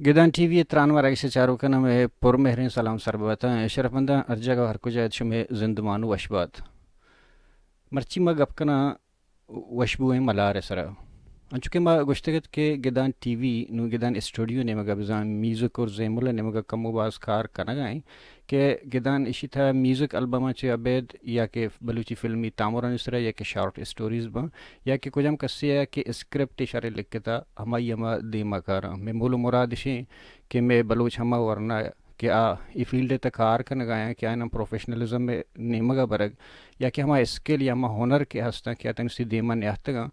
گدان T V ءِ تران ءُ مراگش ءِ چاروکاں مئے پُر مہریں سلام سر بات اَنت۔ شرپمنداں، ہر جاگہ ءُ ہر کجا ات، شمئے زندمان وش بات۔ مرچی ما گپ کناں وشبوئیں ملار ءِ سرا۔ انچو کہ ما گوشتگ ات کہ گدان ٹی وی نوں گدان اسٹوڈیو ءِ نیمگ ءَ بزاں میوزک اور زیمل ءِ نیمگ ءَ کم ءُ باز کار کنگ ءَ اِنت کہ گدان ایشی تہا میوزک البماں چہ ابید یا کہ بلوچی فلمی تامرانی سرا یا کہ شارٹ اسٹوریز باں یا کہ کجام کسے ءَ کہ اسکرپٹ اشارے لکھتا، ہمائی ہما دیم ءَ کاراں۔ مئے مول ءُ مراد اش اِنت کہ مئے بلوچ ہما ورنا کہ آ اے فیلڈ ءِ تہ کار کنگ ءَ آیاں کہ آیاں پروفیشنلزم ءِ نیمگ ءَ برگ یا کہ ہما اسکل یا ہما ہنر کہ ہستاں کہ آ تنیستی دیم ءَ نیاتگاں،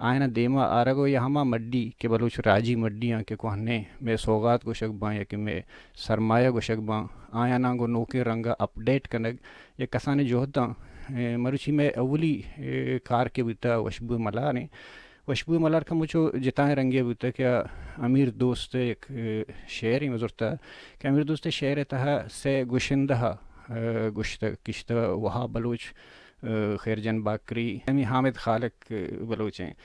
آیاں دیم ءَ آرگ ءُ یا ہما مڈی کہ بلوچ راجی مڈی آں کہ کوہنیں مئے سوغات گوشگ باں یا کہ مئے سرمایہ گوشگ باں، آیاناں گوں نوکیں رنگ ءَ اپڈیٹ کنگ یا کسانیں جہداں، اے، مروچی مئے اولی، اے، کار کہ بوتہ وشبو ملار اِنت۔ وشبو ملار کمو چو جتائیں رنگے بوتہ کہ امیر دوست ءِ یک، اے، شعرے من زرتہ کہ امیر دوست ءِ شعر ءِ تہا سئے گشندہ، اے، گوشتہ، کشتہ وہاب بلوچ، اے، خیر جان باکری، ہمے حامد خالق بلوچ اِنت۔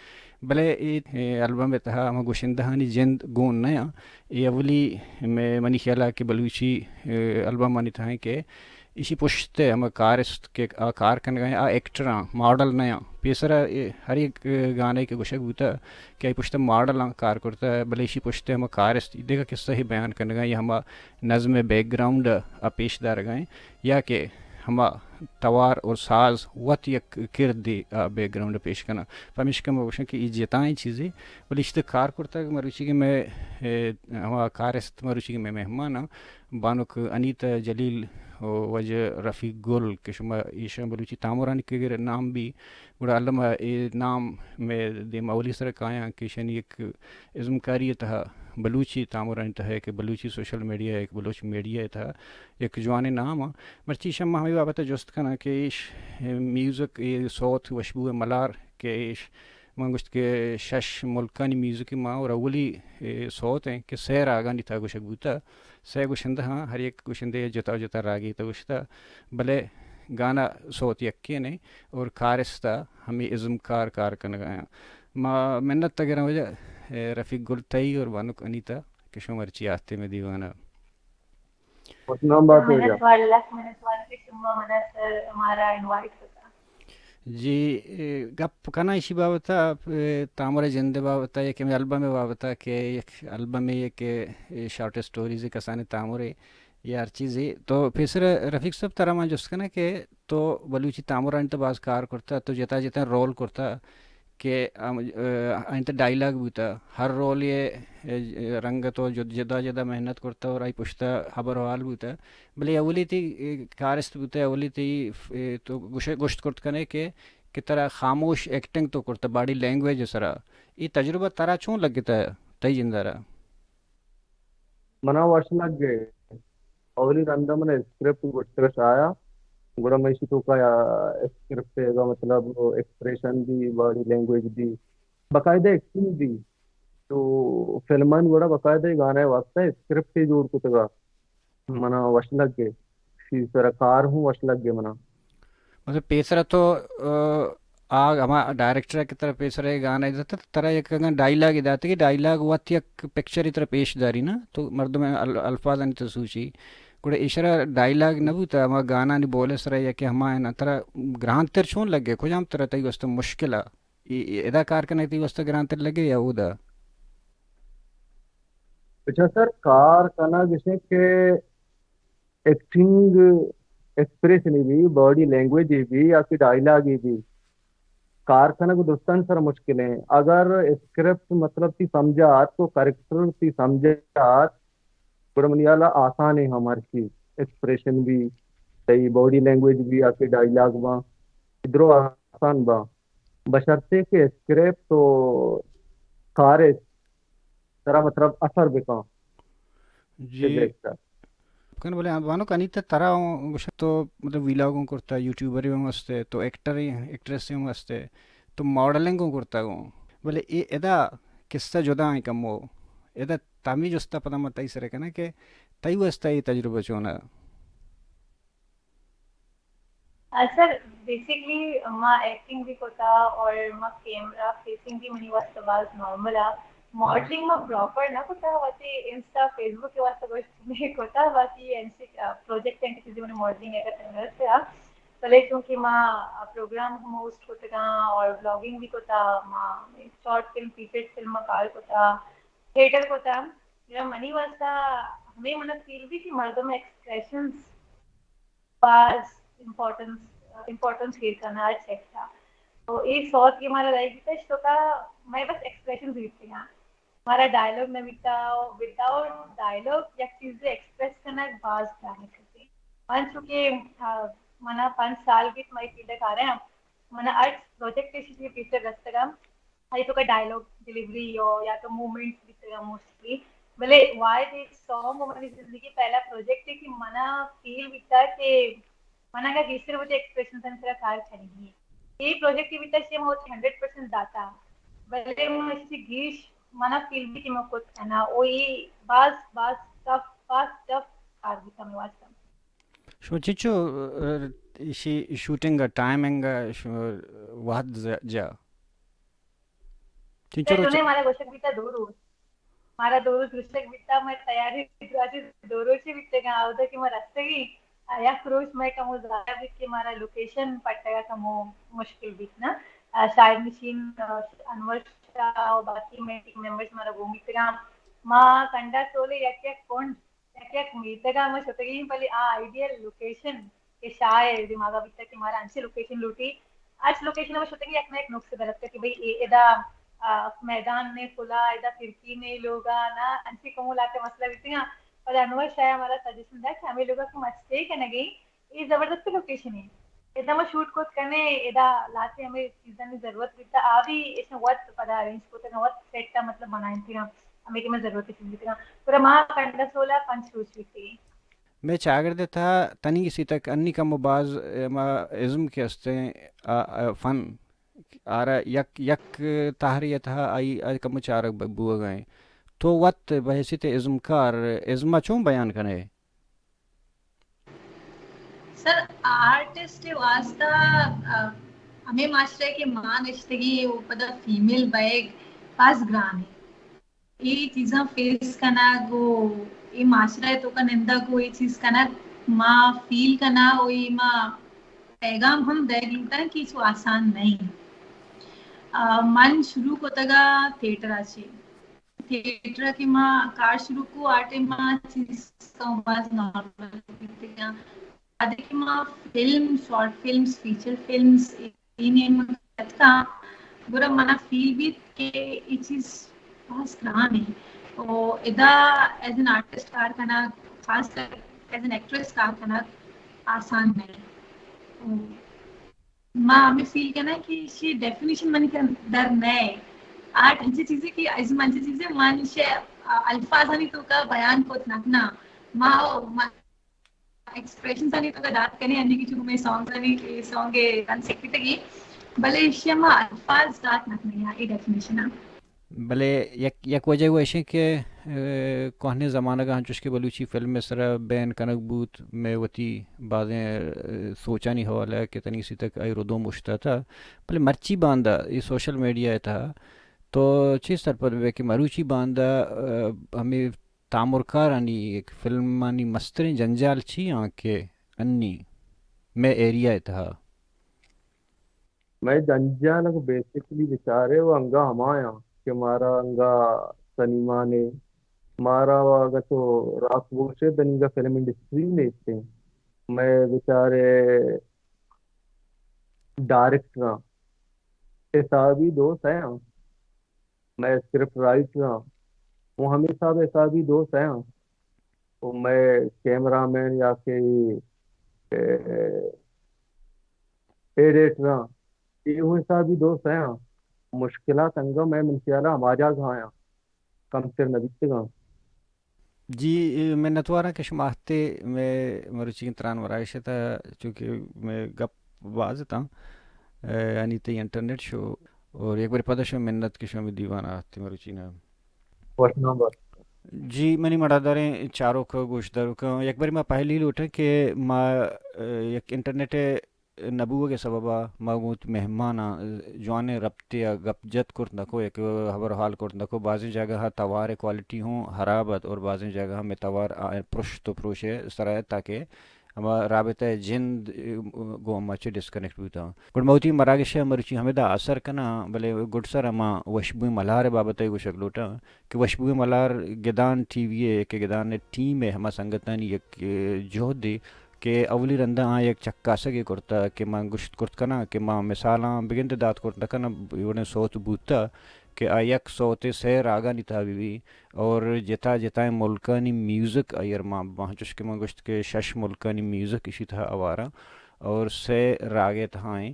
بلے اے، اے البم ءِ تہا ہما گشندہانی جند گون نہ اَنت۔ اے اولی مئے، منی خیال ءَ کہ بلوچی، اے، البمانی تہا اِنت کہ ایشی پشت ءَ ہما کارست کہ آ کار کنگ ءَ اَنت، آ ایکٹر آں، ماڈل نہ آں۔ پیسر ءَ اے ہر یک گانے کہ گوشگ بوتہ کہ آئی پشت ءَ ماڈل آں کار کرتہ، بلے ایشی پشت ءَ ہما کارست دگہ قصہ ءَ بیان کنگ ءَ اَنت یا ہما نظم ءِ بیک گراؤنڈ ءَ پیش دارگ ءَ اَنت یا کہ ہما توار اور ساز وت یک کردے آ بیک گراؤنڈ ءَ پیش کناں۔ پمیشکا ما گوشاں کہ اے جتائیں چیزے، بلے ایشی تہ کار کرتگ۔ مروچی کہ مئے، اے، ہما کارست مروچی کہ مئے مہمان آں، بانک انیتا جلیل ءُ واجہ رفیق گل کہ شما ایشاں بلوچی تامرانی کہ اگر نام بی، گڑا الم ءَ اے نام مئے دیم ءَ اولی سر ءَ کایاں کہ ایشانی یک ازمکاری ءِ تہا، بلوچی تامرانی تہا، کہ بلوچی سوشل میڈیا ءِ، یک بلوچ میڈیا ءِ تہا یک جوانیں نام آں۔ مرچی ایشاں ما ہمے بابت ءَ جست کناں کہ ایش میوزک، اے سوت وشبو ءِ ملار کہ ایش من گوشت کہ شش ملکانی میوزک ما اور اولی، اے، سوت اِنت کہ سئے راگانی تہا گوشگ بوتہ۔ سئے گشندہ آں، ہر یک گشندہ ءَ جتا جتا راگے تہ گوشتہ، بلے گانا سوت یکین اِنت اور کارست ءَ ہمے ازمکار کار کنگ ءَ آں۔ ما منت ءَ گراں واجہ، اے، رفیق گل تئی اور بانک انیتا کہ شما مرچی آتے مئے دیوان ءَ۔ خوش نام بات ہو جا۔ منت وار، لکھ منت وار کہ شما منا سر ہمارا انوائٹ کتا۔ جی، اے، گپ کناں ایشی بابت ءَ، اے، تامر ءِ جند ءِ بابت ءَ، یک ہمے البم ءِ بابت ءَ کہ یک البمے کہ، اے، شارٹ اسٹوریز کسانیں تامرے یا ہر چیزے۔ تو پیسر رفیق صاحب ترا من جست کناں کہ تو بلوچی تامرانی تہ باز کار کرتہ، تو جتا جتا رول کرتہ کہ ہم، اے، آنی تہ ڈائیلاگ بوتہ، ہر رول ءِ، اے، رنگ ءَ تو جد-، جدا جدا محنت کرتہ اور آئی پشت ءَ ہبر و حال بوتہ۔ بلے اولی تئی، اے، کارست بوتہ، اولی تئی، اے، تو گوش-، گوشت کرت کنے کہ، کہ ترا خاموش ایکٹنگ تو کرتہ باڈی لینگویج ءِ سرا۔ اے تجربہ ترا چون لگتہ تئی جند ءَ را؟ منا وش لگے۔ اولی رندا من اسکرپٹ گوشتگش آیا، گڑا من ایشی توکا یا اسکرپٹ ءِ مطلب ایکسپریشن بی، باڈی لینگویج بی، باقاعدہ ایکٹنگ بی۔ تو فلمانی وڑا باقاعدہ گانا ءِ واسطہ اسکرپٹ جوڑ کتگا۔ منا وش لگے۔ ایشی سرا کار ہوں وش لگے منا۔ مطلب پیسرا تو، آ، آ ہما ڈائریکٹر ءَ کہ ترا پیسر ءَ گانا داتہ، ترا یک اگاں ڈائیلاگ داتہ کہ ڈائیلاگ وت یک پکچرے ترا پیش داری نا، تو مردم ال-، الفاظانی تو سوچی۔ گڑا ایشرا ڈائیلاگ نہ بوتہ، ہما گانانی بول ءِ سرا یا کہ ہما نا، ترا گرانتر چون لگے؟ کجام ترا تئی واسطہ مشکل ءَ؟ اے، اے، ادا کار کنگ تئی واسطہ گرانتر لگے یا اودا؟ اچھا سر، کار کنگ اش کہ ایکٹنگ، ایکسپریشن بی، باڈی لینگویج بی یا کہ ڈائیلاگ بی، کار کنگ درستان سر مشکل ایں۔ اگر اسکرپٹ مطلب تئی سمجھا آت، تو کریکٹر تئی سمجھا آت، گڑا منی ہیالا آسان ایں ہم ہر چیز۔ ایکسپریشن بی، تئی باڈی لینگویج بی یا کہ ڈائیلاگ باں، درو آسان باں۔ بشرطے کہ اسکرپٹ و کارست ترا مطلب اثر بکن۔ جی۔ بکن، بلے بانک انیتا ترا اوں گوشاں تو مطلب ویلاگ اوں کرتا، یوٹیوبر اوں ہستے، تو ایکٹر، ایکٹریس اوں ہستے، تو ماڈلنگ اوں کرتا گوں۔ بلے اے ادا قصہ جدا ایں کمو۔ ادا تمی جستا پدا ما تئی سر کناں کہ تئی واسطہ اے تجربہ چون اے؟ آ، سر، بیسیکلی ما ایکٹنگ بھی کتا اور ما کیمرہ فیسنگ بھی منی واسطہ باز نارمل آ۔ ماڈلنگ ما پراپر نہ کتا، وتی انسٹا، فیس بک کے واسطہ گوشت میں کتا، باقی انچی پروجیکٹ انچی چیزیں من ماڈلنگ اگر تنگا سے، بلے چونکہ ما پروگرام ہم ہوسٹ کتگاں اور بلاگنگ بھی کتا، ما شارٹ فلم، فیچر فلم ما کار کتا، تھیٹر کتا، یا منی واسطہ ہمیں من فیل بھی کہ مردم ایکسپریشنز باز امپورٹنس، امپورٹنس فیل کرنا ہر چیز کا۔ تو ایک سوت کہ مارا رہ گیتش تو کا، میں بس ایکسپریشنز بیتگاں، مارا ڈائلگ نہ بیتا، وداؤٹ ڈائلگ یک چیز ایکسپریس کرنا باز جانے کرتے۔ من چونکہ، آ، منا پانچ سال بیت مئی فیلڈ کارے ہم، منا ہر پروجیکٹ کے پیچھے رستگا، ہائی تو کا ڈائلگ ڈیلیوری ہو یا تو موومنٹس بیتگا موسٹلی۔ بلے وائے دے سانگ منی زندگی پہلا پروجیکٹ ہے کہ منا فیل بیتا کہ منا کا گیشتر وتی ایکسپریشنز سرا کار کنگی۔ اے پروجیکٹ بیتا چہ ما وتی ہنڈریڈ پرسنٹ داتا، بلے ما اسی گیش منا فیل بی کہ ما کت کنا۔ او اے باز، باز ٹف، باز ٹف کار بیتا مے واسطہ۔ شما چنچو، اه، ایشی شوٹنگ ء ٹائمنگ ء شما وھد ز-، جا؟ چنچو اے روچ؟ دنے مارا گوشگ بیتا دو روچ۔ مارا دو روچ گوشگ بیتا، مئے تیاری دراجی دو روچی بیتگاں، اودا کہ ما رستگی، آ، یک روچ مئے کمو ضائع بیت کہ مارا لوکیشن پٹگا کمو مشکل بیت نا۔ آ، شاہد نشین، آ، انور شاہ و باقی مئے ٹیم ممبرز مارا گون بیتگاں۔ ما کنڈا سولے یک یک کنڈ یک یک میتگ ء ما شتگیں، بلے آ آئیڈیل لوکیشن کہ شاہ ء دماغ ء بیتگ کہ مارا انچیں لوکیشن لوٹی، ہرچ لوکیشن ء ما شتگیں یک نہ یک نقصے در اتکگ کہ بھئی اے ادا، آ، میدان نے کھلا، ادا کھڑکی نے لوگا نا، انچیں کمو لہتے مسئلہ بیتگاں۔ پدا انور شاہ ء مارا سجیشن دات کہ ہمے لوگا کہ ما اسٹے کنگیں، اے زبردست لوکیشن ایں۔ ادا ما شوٹ کت کنے، ادا لہتے ہمے چیزانی ضرورت بیتا، آ بھی ایشاں وت پدا ارینج کتگ، وت سیٹ ء مطلب بنائینتگاں، ہمے کہ ما ضرورت چیز بیتگاں۔ گڑا ما کنڈا سولا پنچ روچ بیتگیں۔ مئے چاگرد ء تہا تنیگی سیتک انی کم و باز، اے، ما ازم کہ استیں، آ، آ، فن، آرا یک، یک تہرے ء تہا آئی، آئی کم و چارگ ب-، بوگا ایں۔ تو وت بحیثیت ازمکار، ازم ء چون بیان کنے؟ سر، آرٹسٹ ء واسطہ، آ، ہمے معاشرہ کہ ما نشتگیں و پدا فیمیل بئیگ باز گران انت۔ اے چیزاں فیس کنگ و اے معاشرہ ء توکا نندگ و اے چیز کنگ ما فیل کناں و اے ما پیغام ہم دئیگ لوٹاں کہ چو آسان نہ انت۔ آ، من شروع کتگا تھیٹر ء چہ۔ تھیٹر ء کہ ما کار شروع کو، آ ٹائم ما چیز کم باز نارمل بیتگاں۔ وہدے کہ ما film, short films, feature films, اے نیم اتکاں، گڑا منا فیل بیت کہ اے چیز باز گران ایں۔ و ادا ایز این آرٹسٹ کار کنگ، خاص کر ایز این ایکٹریس کار کنگ آسان نہ ایں۔ و ما ہمے فیل کناں کہ ایشی ڈیفینیشن منی تھا در نئے۔ آرٹ انچیں چیزے کہ ازم انچیں چیزے من ایشی الفاظانی توکا بیان کت نہ کناں۔ ما، ما ایکسپریشنز آنی توکا دات کنے، انچیں کہ چونکہ مئے سانگز آنی، اے سانگ رن سکتگی، بلے ایشی ما الفاظ دات نہ کناں اے ڈیفینیشن ء۔ بلے یک، یک وجہ و ایشیں کہ، اه، کوہنیں زمانگ ء انچوش کہ بلوچی فلم ء سرا بین کنگ بوت، مئے وتی بازیں، اه، سوچانی حوالہ ء کہ تنی سی تک آئی ردوم اوشتاتا، بلے مرچی باندا اے سوشل میڈیا ء تہا تو چے سرپد بہ کہ مروچی باندا، اه، ہمے تامرکارانی یک فلمانی مستریں جنجال چی آں کہ انی مئے ایریا ء تہا؟ مئے جنجال اگاں بیسیکلی بچارے و انگا ہمایاں کہ مارا انگا سنیمانے، مارا و اگاں تو راست بگوشے دنیگا فلم انڈسٹری نیستیں۔ مئے بچارے ڈائریکٹراں حسابی دو سیاں، مئے اسکرپٹ رائٹراں و ہمے حساب حسابی دو سیاں و مئے کیمرہ مین یا کہ، اے، ایڈیٹراں، اے ہو حسابی دو سیاں۔ مشکلات انگا مئے من خیالا ہما جاگہ آیاں، کمتر نہ بیتگاں۔ جی، منتواراں کہ شما اہتے مئے مروچی تران ورائش ء تہ، چونکہ مئے گپ باز اتاں، انی تئی انٹرنیٹ شو، اور یک بار پدا شما منت کہ شما دیوان آہتے مروچی نا۔ وش نام بات۔ جی، منی مڑاداریں چاروک گوشداروک، یک بار ما پہلی لوٹیں کہ ما، اه، یک انٹرنیٹ نہ بوگ ءِ سبب ءَ ما گوں وتی مہماناں جوانیں رپتے ءَ گپ جت کرت نہ کو، یک ہبر حال کرت نہ کو۔ بازیں جاگہ ءَ توار ءِ کوالٹی ہوں ہراب ات اور بازیں جاگہ ءَ مئے توار آ پرشت و پروش ءِ سرا ات تاکہ ہما رابطہ ءِ جند گوں ہما چہ ڈسکنیکٹ بوتاں۔ گڑا ما وتی مراگش ءَ مرچی ہمدا آسر کناں، بلے گڈسر ءَ ما وشبوئیں ملار ءِ بابت ءَ گوشگ لوٹاں کہ وشبوئیں ملار گدان ٹی وی ءِ کہ گدان ءِ ٹیم ءِ ہما سنگتانی یک، اے، جہدے کہ اولی رندا آ یک چکاسگے کرتہ کہ من گوشت کرت کناں کہ ما مثالاں بگندے دات کرت نہ کناں، اے وڑیں سوت بوتہ کہ آ یک سوتے سئے راگانی تہا بہ بی اور جتا جتائیں ملکانی میوزک آئی ءَ را ما، ما چوش کہ من گوشت کہ شش ملکانی میوزک ایشی تہا آواراں اور سئے راگ ءِ تہا ایں۔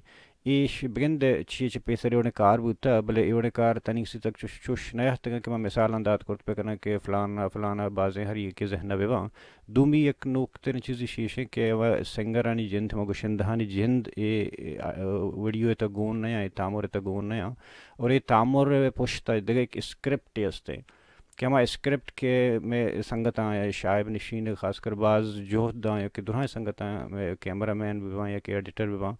ایش بگندے چی چہ پیسر اے وڑیں کار بوتہ، بلے اے وڑیں کار تنیگتی تک چوش، چوش نیاتکاں کہ من مثالاں دات کرت بکناں کہ فلانا، فلانا بازیں ہر یکے ذہن ءَ بباں۔ دومی یک نوکتریں چیزے ایش ایں کہ ہما سنگرانی جند، ہما گشندہانی جند اے، اے، آ، ویڈیو ءِ تہ گون نیاں، اے تامر ءِ تہ گون نیاں۔ اور اے تامر ءِ پشت ءَ دگہ یک اسکرپٹے است ایں کہ ہما اسکرپٹ کہ مئے سنگتاں، شاہب نشین، خاص کر باز جہد داں یا کہ درائیں سنگتاں، مئے کیمرہ مین بباں یا کہ ایڈیٹر بباں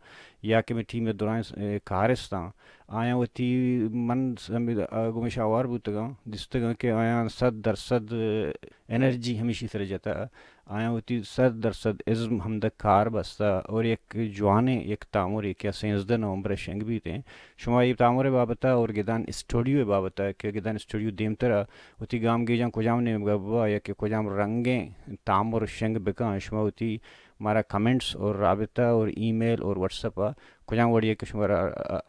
یا کہ مئے ٹیم ءِ درائیں س-، اے، کارستاں، آیاں وتی، من سمی-، آ، گوں ایشاں ہوار بوتگاں، دیستگاں کہ آیاں صد درصد انرجی ہمیشی سر جتہ، آیاں وتی صد درصد ازم ہمدا کار بستہ اور یک جوانیں یک تامرے کہ سیزدہ نومبر ءَ شنگ بیت ایں۔ شما اے تامر ءِ بابت ءَ اور گدان اسٹوڈیو ءِ بابت ءَ کہ گدان اسٹوڈیو دیمتر ءَ وتی گامگیجاں کجام نیمگ ءَ ببا یا کہ کجام رنگیں تامر شنگ بکن، شما وتی مارا کمنٹس اور رابطہ اور ای میل اور واٹس ایپ ءَ کجام وڑی ءَ کہ شمارا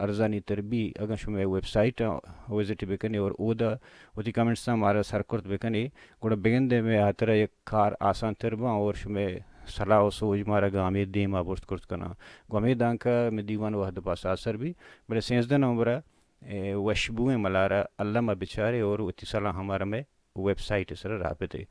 ارزانی تر بی، اگاں شمئے ویب سائٹ ءَ وزٹ بکنے اور اودا وتی کمنٹساں مارا سرکرت بکنے، گڑا بگندے مئے ہاترا یک کار آسان تر باں اور شمئے صلاح و سوج مارا گامے دیما برت کرت کناں۔ گوں ہمے دانکہ مئے دیوان وہد پاس آسر بی، بلے سیزدہ نومبر ءَ، اے، وشبوئیں ملار ءَ الم ءَ بچارے اور وتی صلاحاں مارا مئے ویب سائٹ ءِ سرا راہ بدے۔